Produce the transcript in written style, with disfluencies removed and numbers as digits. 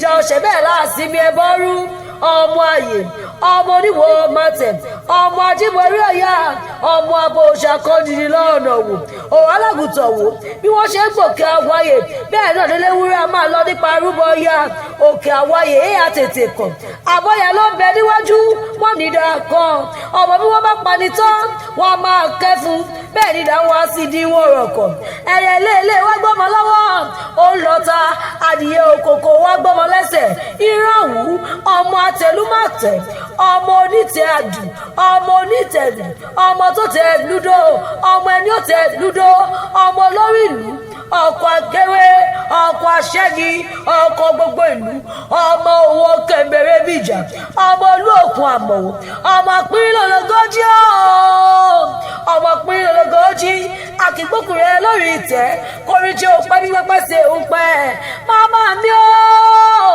Ìjà ọ̀sẹ̀ bẹ́ẹ̀ láàsìmí ẹbọ rú. Ọmọ ààyè, ọmọ oníwò mọ̀tẹ̀, ọmọ ajíborí ọ̀yà, ọmọ abo òṣàkọ́jìjì lọ́nà wò òun alágùntàn wò bí wọ́n ṣe ń gòkè àwáyè. Bẹ́ẹ̀ náà délé wúrà máa lọ nípa arúgbó ya òkè àwáyè èyà tètè kàn. Àbọ̀yà ló ń bẹ níwájú wọn ní ìdá kan. Ọmọ bí wọ́n bá pani tán, wọ́n máa kẹ́fun. Bẹ́ẹ̀ ni ìdá wọn á sì di wọ̀rọ̀kọ̀. Ẹyẹ ilé wá gbọ́mọ lọ́wọ́, ó ń lọta. Adìyẹ òkòkò wá gbọ́mọ lẹ́sẹ̀. Ìrànwú, ọmọ àtẹlúmọ̀tẹ̀, ọmọ onítẹ̀ àdù, ọmọ onítẹ̀lù, ọmọ tó tẹ lúdò, ọmọ ẹni ó tẹ lúdò, ọmọ olórí ìlú, ọkọ̀ akéwé, ọkọ̀ aṣẹ́gi, ọkọ̀ gbogbo ìlú, ọmọ owó kẹ̀mbẹ̀rẹ̀ bíjà, ọmọ olú òkun àmọ̀wò, ọmọ pínlẹ̀-ológójì, ọmọ pínlẹ̀-ológójì, akígbókùnrin lórí ìtẹ́ kórìíjẹ́ òpẹ́ bí pẹ́pẹ́ ṣe ń pẹ́ màmá mi ó.